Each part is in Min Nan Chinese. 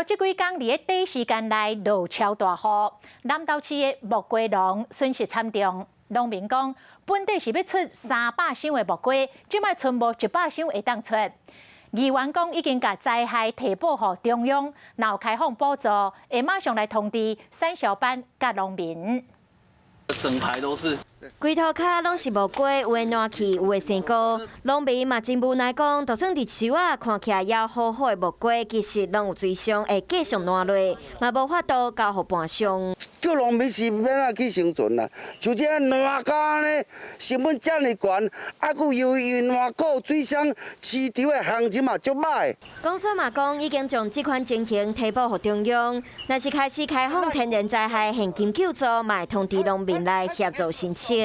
這幾工佇咧短時間內落超大雨，南投市的木瓜農損失慘重。農民講，本底是欲出300箱的木瓜，這擺賰無100箱會當出。議員講已經共災害提報予中央，若有開放補助，會馬上來通知產銷班佮農民。整排都是。規塗跤攏是木瓜，有的爛去，有的生菇。農民嘛真無奈講，就算佇樹仔看起來猶好好的木瓜，其實攏有水傷，會繼續爛落，嘛無法度交予盤商。叫農民是欲按怎去生存啦？像這爛甲按呢，成本遮爾懸，啊，閣由於爛果水傷，市場的行情嘛足䆀。公所嘛講，已經將這款情形提報予中央，若是開始開放天然災害現金救助，嘛會通知農民來協助申請。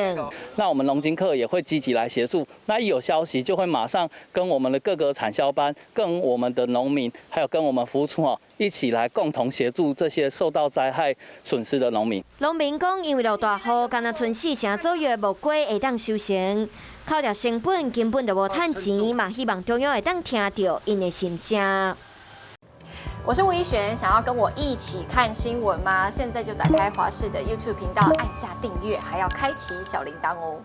那我們農經課也會積極來協助，那一有消息就會馬上跟我們的各個產銷班、跟我們的農民，還有跟我們服務處哦，一起來共同協助這些受到災害損失的農民。農民講，因為落大雨，干焦賰四成左右的木瓜會當收成，扣掉成本，根本就無趁錢，嘛希望中央會當聽著𪜶的心聲。我是吳怡璇，想要跟我一起看新聞嗎？現在就打開華視的 YouTube 頻道，按下訂閱，還要開啟小鈴鐺哦。